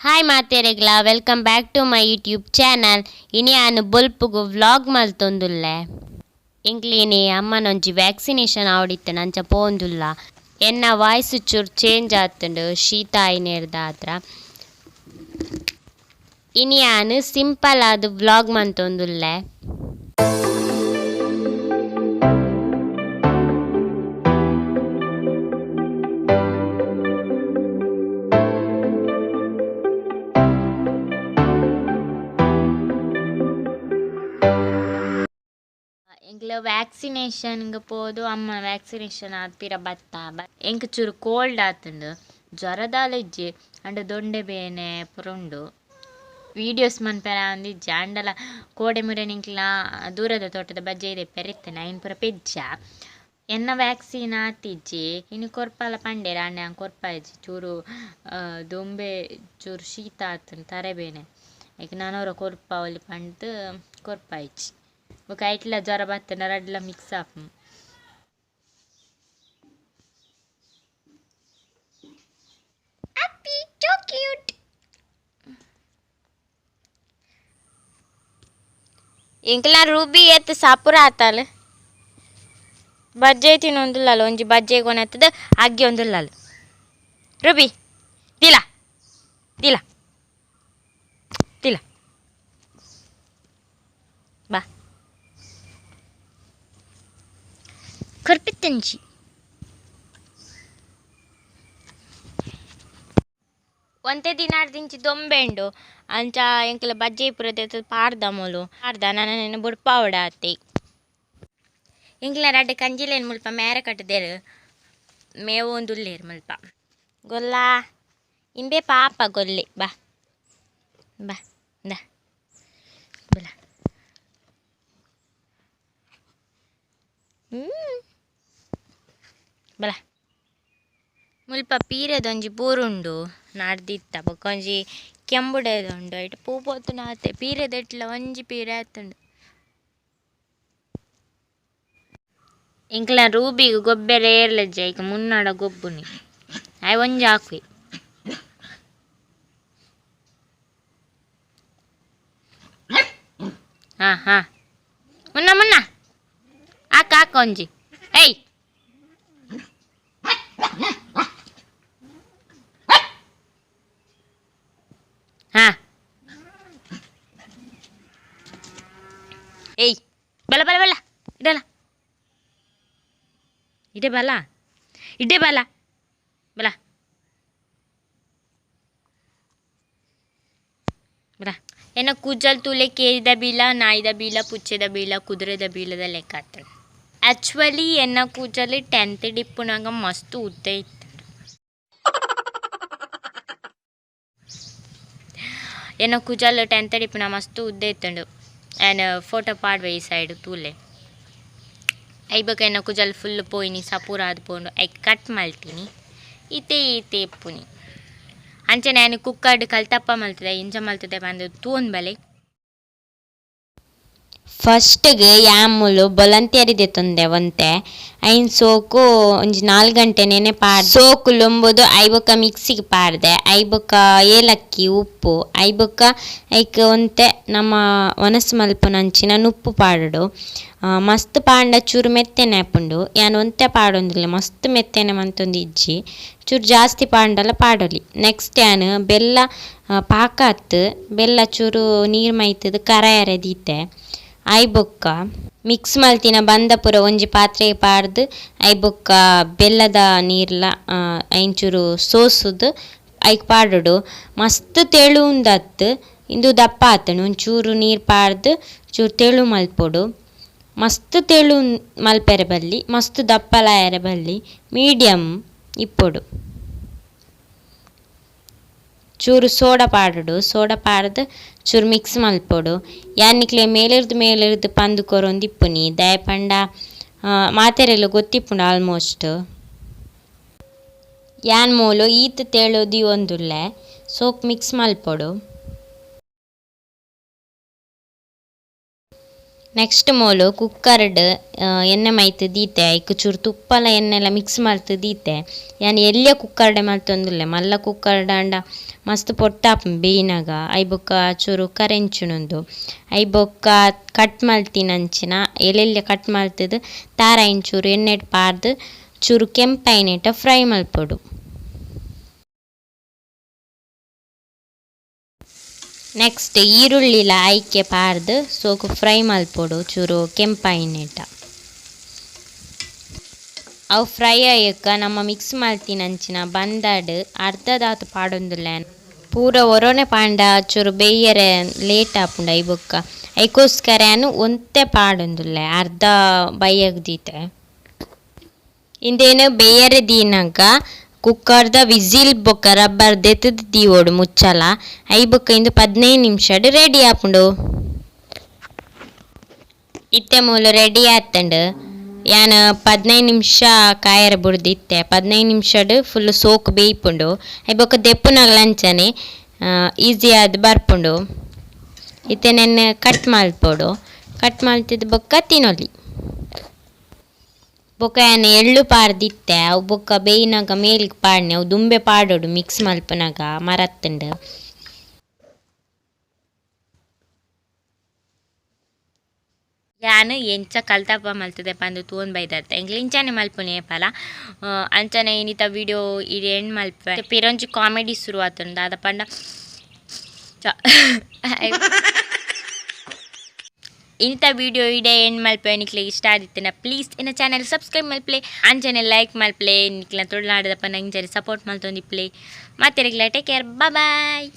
Hi ಮಾತೆರೆಗ್ಲ, welcome back to my YouTube channel. ಇನಿ ಆನು ಬೊಲ್ಪುಗು ವ್ಲಾಗ್ ಮಲ್ತೊಂದುಲ್ಲೆ. ಎಂಕ್ಲೇನೆ ಅಮ್ಮನೊಂಜಿ ವ್ಯಾಕ್ಸಿನೇಷನ್ ಆವಡಿತ್ತಂಡ ಅಂಚ ಪೋವೊಂದುಲ್ಲ. ಎನ್ನ ವಾಯ್ಸ್ ಚೂರು ಚೇಂಜ್ ಆತುಂಡು ಶೀತ ಆಯಿನೆರ್ದಾತ್ರ. ಇನಿ ಆನು ಸಿಂಪಲ್ ಆದ್ ವ್ಲಾಗ್ ಮಲ್ತೊಂದುಲ್ಲೆ. ಎಂಕ್ಲ ವ್ಯಾಕ್ಸಿನೇಷನ್ಗ್ ಪೋದು ಅಮ್ಮ ವ್ಯಾಕ್ಸಿನೇಷನ್ ಆದ್ ಪಿರ ಬತ್ತ. ಎಂಕ್ ಚೂರು ಕೋಲ್ಡ್ ಆತುಂಡು, ಜ್ವರ ದಾಲ ಇಜ್ಜಿ, ಆಂಡ ದೊಂಡೆ ಬೇನೆ ಪೂರ ಉಂಡು. ವೀಡಿಯೋಸ್ ಮನ್ಪೆರೆ ಆವೊಂದಿಜ್ಜಿ, ಆಂಡಲ ಕೋಡೆ ಮುರೆ ನಿಂಕ್ಲ ದೂರದ ತೋಟದ ಬಜ್ಜೈ ದೆಪ್ಪೆರೆ ಇತ್ತುಂಡು, ಐನ್ ಪೂರ ಪೆಜ್ಜ. ಎನ್ನ ವ್ಯಾಕ್ಸಿನ್ ಆತಿಜ್ಜಿ, ಇನಿ ಕೊರ್ಪಲ ಪಂಡೆರ್, ಆಂಡ ಯಾನ್ ಕೊರ್ಪಾಯಿಜಿ. ಚೂರು ದೊಂಬೆ ಚೂರು ಶೀತ ಆತುಂಡು, ತರೆ ಬೇನೆ, ಐಕ್ ನನೊರ ಕೊರ್ಪಾವೊಲಿ ಪಂಡ್ದ್ ಕೊರ್ಪಾಯಿಜಿ. ಬೊಕ ಐಟ್ಲ ಜ್ವರ ಬತ್ತುಂಡ ರಡ್ಡ್ಲ ಮಿಕ್ಸ್ ಆಪುಂಡು. Happy, so cute. ಎಂಕ್ಲ ರೂಬಿ ಏತ್ ಸಾಪುರ ಆತಾಲ್. ಬಜ್ಜೈ ತಿನ್ನೊಂದುಲ್ಲಲ್, ಒಂಜಿ ಬಜ್ಜೈ ಕೊನತ್ತದ ಅಗ್ಗಿ ಒಂದುಲ್ಲಲ್. ರೂಬಿ ದಿಲ ದಿಲ ದಿಲ ಬಾ ಕೊರ್ಪಿತ್ತಂಜಿ. ಒಂತೆ ದಿನಾರ್ದಿಂಚಿ ದೊಂಬೆಂಡು ಅಂಚ ಎಂಕ್ಲ ಬಜ್ಜೈ ಪೂರ ದೆತ್ತ್‌ದ್ ಪಾಡ್ದ ಮೂಲು ಪಾಡ್ದ ನನ ಬುಡ್ಪಾವೊಡಾತೆ. ಎಂಕ್ಲ ರಡ್ಡ್ ಕಂಜಿಲೆನ್ ಮುಲ್ಪ ಮೇರೆ ಕಟ್ಟ್ದೆರ್, ಮೇವೊಂದುಲ್ಲೆರ್ ಮುಲ್ಪ. ಗೊಲ್ಲಾ ಇಂಬೆ ಪಾಪ ಗೊಲ್ಲೆ ಬಾ ಬಾ ಇಂದಾ ಬಲ. ಬಲ. ಮುಲ್ಪ ಪೀರೆದೊಂಜಿ ಬೂರುಂಡು ನಾಡ್ದಿತ್ತ, ಬೊಕ ಒಂಜಿ ಕೆಂಬುಡೆದ ಉಂಡು, ಐಟ್ ಪೂ ಪೋತುಂಡ ಆತೆ. ಪೀರೆದೆಟ್ಲ ಒಂಜಿ ಪೀರೆ ಆತುಂಡು. ಎಂಕ್ಲ ರೂಬಿಗ್ ಗೊಬ್ಬೆರೆ ಏರ್ಲಜ್ಜಿ, ಐಕ್ ಮುನ್ನಡ ಗೊಬ್ಬುನಿ, ಆಯೆ ಒಂಜಿ ಆಕುವೆ. ಹಾ ಹಾ ಮುನ್ನ ಮುನ್ನ ಆಕ ಆಕ ಒಂಜಿ. ಏಯ್ ಹಾ ಏಯ್ ಬಲ ಬಲ ಬಲ ಇಡಲ ಇಡೆ ಬಲ ಇಡೆ ಬಲ ಬಲ ಬಲ. ಎನ್ನ ಕುಜಲ್ ತೂಲೆ ಕೇರಿದ ಬೀಲ, ನಾಯಿದ ಬೀಲ, ಪುಚ್ಚೆದ ಬೀಲ, ಕುದುರೆದ ಬೀಲದ ಲೆಕ್ಕ ಆತುಂಡು. ಆಕ್ಚುಲಿ ಎನ್ನ ಕೂಜಲ್ 10th ಡಿಪ್ಪುನಗ ಮಸ್ತ್ ಉದ್ದ ಇತ್ತುಂಡು. ಎನ್ನ ಕುಜಲ್ 10th ಡಿಪ್ಪುನ ಮಸ್ತ್ ಉದ್ದ ಇತ್ತುಂಡು. ಆ್ಯಂಡ್ ಫೋಟೋ ಪಾಡ್ವೆ ಈ ಸೈಡ್ ತೂಲೆ. ಐ ಬೊಕ ಎನ್ನ ಕುಜಲ್ ಫುಲ್ ಪೋಯಿನಿ, ಸಪೂರ ಆದ್ ಪೋಂಡು, ಐಕ್ ಕಟ್ ಮಲ್ತಿನಿ. ಇತ್ತೆ ಈತೆ ಇಪ್ಪುನಿ. ಅಂಚನೆ ಯಾನ್ ಕುಕ್ಕರ್ಡ್ ಕಲ್ತಪ್ಪ ಮಲ್ತುದೆ, ಇಂಚ ಮಲ್ತುದೆ ಪಂದ್ ತೂವೊಂದು ಬಲೆ. ಫಸ್ಟ್ಗ್ ಯಾಮುಲು ಬೊಲಂತೆರಿ ದೆತೊಂದೆ ಒಂತೆ, ಐನ್ ಸೋಕು ಒಂಜಿ 4 ಗಂಟೆ ನೆನೆ ಪಾಡ್ದ್ ಸೋಕು ಲೊಂಬುದು ಐ ಬೊಕ ಮಿಕ್ಸಿಗ್ ಪಾಡ್ದೆ. ಐ ಬೊಕ ಏಲಕ್ಕಿ, ಉಪ್ಪು, ಐ ಬೊಕ ಐಕ್ ಒಂತೆ ನಮ ವನಸ್ ಮಲ್ಪುನಂಚಿನ ನುಪ್ಪು ಪಾಡೊಡು. ಮಸ್ತ್ ಪಾಂಡ ಚೂರು ಮೆತ್ತೆನೆ ಆಪುಂಡು. ಯಾನ್ ಒಂತೆ ಪಾಡೊಂದುಲ್ಲೆ, ಮಸ್ತ್ ಮೆತ್ತೆನೆ ಮಂತೊಂದು ಇಜ್ಜಿ, ಚೂರು ಜಾಸ್ತಿ ಪಾಂಡಲ ಪಾಡೊಲಿ. ನೆಕ್ಸ್ಟ್ ಯಾನ್ ಬೆಲ್ಲ ಪಾಕ ಅತ್ತ್ ಬೆಲ್ಲ ಚೂರು ನೀರು ಮೈತುದು ಕರಯರೆ ದೀತೆ. ಐ ಬೊಕ್ಕ ಮಿಕ್ಸ್ ಮಲ್ತಿನ ಬಂದ ಪೂರ ಒಂಜಿ ಪಾತ್ರೆಗ್ ಪಾಡ್ದ್ ಐ ಬೊಕ್ಕ ಬೆಲ್ಲದ ನೀರ್ಲ ಐನ್ ಚೂರು ಸೋಸುದು ಐಕ್ ಪಾಡೊಡು. ಮಸ್ತ್ ತೆಳು ಉಂದತ್ತ್, ಇಂದು ದಪ್ಪ ಆತುಂಡು, ಒಂಚೂರು ನೀರ್ ಪಾಡ್ದ್ ಚೂರು ತೆಳು ಮಲ್ಪೊಡು. ಮಸ್ತ್ ತೆಳು ಮಲ್ಪೆರೆ ಬಲ್ಲಿ, ಮಸ್ತ್ ದಪ್ಪಲ ಆಯೆರೆ ಬಲ್ಲಿ, ಮೀಡಿಯಮ್ ಇಪ್ಪೊಡು. ಚೂರು ಸೋಡಾ ಪಾಡೊಡು, ಸೋಡಾ ಪಾಡ್ದ್ ಚೂರು ಮಿಕ್ಸ್ ಮಲ್ಪೊಡು. ಯಾನ್ ನಿಕ್ಲೆ ಮೇಲಿರ್ದ್ ಮೇಲಿರ್ದ್ ಪಂದ್ ಕೊರೊಂದು ಇಪ್ಪುನಿ, ದಾಯೆ ಪಂಡ ಮಾತೆರೆಗ್ಲ ಗೊತ್ತಿಪ್ಪುಂಡು ಆಲ್ಮೋಸ್ಟ್. ಯಾನ್ ಮೂಲು ಈತ್ ತೆಳು ದೀವೊಂದುಲ್ಲೆ, ಸೋಕ್ ಮಿಕ್ಸ್ ಮಲ್ಪೊಡು. ನೆಕ್ಸ್ಟ್ ಮೂಲು ಕುಕ್ಕರ್ಡ್ ಎಣ್ಣೆ ಮೈತ್ ದೀತೆ, ಐಕ್ ಚೂರು ತುಪ್ಪಲ ಎಣ್ಣೆಲ ಮಿಕ್ಸ್ ಮಲ್ತ್ ದೀತೆ. ಯಾನ್ ಎಲ್ಯ ಕುಕ್ಕರ್ಡೆ ಮಲ್ತೊಂದುಲ್ಲೆ, ಮಲ್ಲ ಕುಕ್ಕರ್ಡ್ ಆಂಡ ಮಸ್ತ್ ಪೊತ್ತಾಪುಂಡು ಬೇಯ್ನಗ. ಐ ಬೊಕ್ಕ ಚೂರು ಕರೆಂಚುನುಂದು ಐ ಬೊಕ್ಕ ಕಟ್ ಮಲ್ತಿನಂಚಿನ ಎಲ್ಲೆಲ್ಯ ಕಟ್ ಮಲ್ತ್‌ದ್ ತಾರಾಯಿನ್ ಚೂರು ಎಣ್ಣೆಡ್ ಪಾಡ್ದ್ ಚೂರು ಕೆಂಪಾಯಿನೇಟ ಫ್ರೈ ಮಲ್ಪೊಡು. ನೆಕ್ಸ್ಟ್ ಈರುಳ್ಳಿಲ ಐಕೆ ಪಾಡ್ದ್ ಸೋಕು ಫ್ರೈ ಮಲ್ಪೊಡು ಚೂರು ಕೆಂಪಾಯಿನೇಟ. ಅವು ಫ್ರೈ ಆಯಕ್ಕ ನಮ್ಮ ಮಿಕ್ಸ್ ಮಲ್ತಿನಂಚಿನ ಬಂದಡ್ ಅರ್ಧದಾತ್ ಪಾಡೊಂದುಲ್ಲೆ. ಪೂರ ಒರೋನೆ ಪಾಂಡ ಚೂರು ಬೇಯರೆ ಲೇಟ್ ಆಪುಂಡು ಐಬೊಕ್ಕ ಬೊಕ್ಕ ಐಕೋಸ್ಕರ ಯಾನ್ ಒಂತೆ ಪಾಡೊಂದುಲ್ಲೆ ಅರ್ಧ ಬಯ್ಯಗ್ ದೀತೆ. ಇಂದೇನು ಬೇಯರೆ ದೀನಗ ಕುಕ್ಕರ್ದ ವಿಸಿಲ್ ಬೊಕ್ಕ ರಬ್ಬರ್ ದೆತ್ತ್‌ದ್ ದೀವೊಡು ಮುಚ್ಚಲ. ಐ ಬೊಕ್ಕ ಇಂದು 15 ನಿಮಿಷಡ್ ರೆಡಿ ಆಪುಂಡು. ಇತ್ತೆ ಮೂಲು ರೆಡಿ ಆತುಂಡು. ಯಾನ್ 15 ನಿಮಿಷ ಕಾಯೆರೆ ಬುಡ್ದಿತ್ತೆ. 15 ನಿಮಿಷಡ್ ಫುಲ್ ಸೋಕು ಬೇಯ್ಪುಂಡು. ಐ ಬೊಕ್ಕ ದೆಪ್ಪುನಗಲ ಅಂಚನೆ ಈಸಿ ಆದ್ ಬರ್ಪುಂಡು. ಇತ್ತೆ ನೆನ್ ಕಟ್ ಮಲ್ಪೊಡು. ಕಟ್ ಮಲ್ತಿದ್ ಬೊಕ್ಕ ತಿನೊಲಿ. ಬೊಕ್ಕ ಯಾನ್ ಎಳ್ಳು ಪಾಡ್ದಿತ್ತೆ, ಅವು ಬೊಕ್ಕ ಬೇಯ್ನಗ ಮೇಲ್ಗ್ ಪಾಡ್ನೆ. ಅವು ದುಂಬೆ ಪಾಡೊಡು ಮಿಕ್ಸ್ ಮಲ್ಪುನಗ ಮರತ್ತುಂಡು. ಯಾನ್ ಎಂಚ ಕಲ್ತಪ್ಪ ಮಲ್ತದೆ ಪಂದ್ ತೂವೊಂದು ಬೈದತ್ತ ಎಂಕ್ಲ ಇಂಚನೆ ಮಲ್ಪುನೆ ಏಪಲ. ಅಂಚನೆ ಇನಿತ ವಿಡಿಯೋ ಇಡೆ ಎಂಡ್ ಮಲ್ಪುವೆ. ಪಿರೊಂಜಿ ಕಾಮಿಡಿ ಶುರು ಆತುಂಡು ದಾದ ಪಂಡ ಇನಿತ ವಿಡಿಯೋ ಇಡೆ ಎಂಡ್ ಮಲ್ಪುವೆ. ನಿಕ್ಲೆಗ್ ಇಷ್ಟ ಆದಿತ್ತಿನ ಪ್ಲೀಸ್ ಎನ್ನ ಚಾನೆಲ್ ಸಬ್ಸ್ಕ್ರೈಬ್ ಮಲ್ಪುಲೆ, ಅಂಚನೆ ಲೈಕ್ ಮಲ್ಪುಲೆ. ನಿಕ್ಲೆನ ತುಳುನಾಡದಪ್ಪ ಇಂಚನೆ ಸಪೋರ್ಟ್ ಮಲ್ತೊಂದಿಪ್ಪುಲೆ. ಮಾತೆರೆಗ್ಲ ಟೇಕ್ ಕೇರ್, ಬಾಯ್.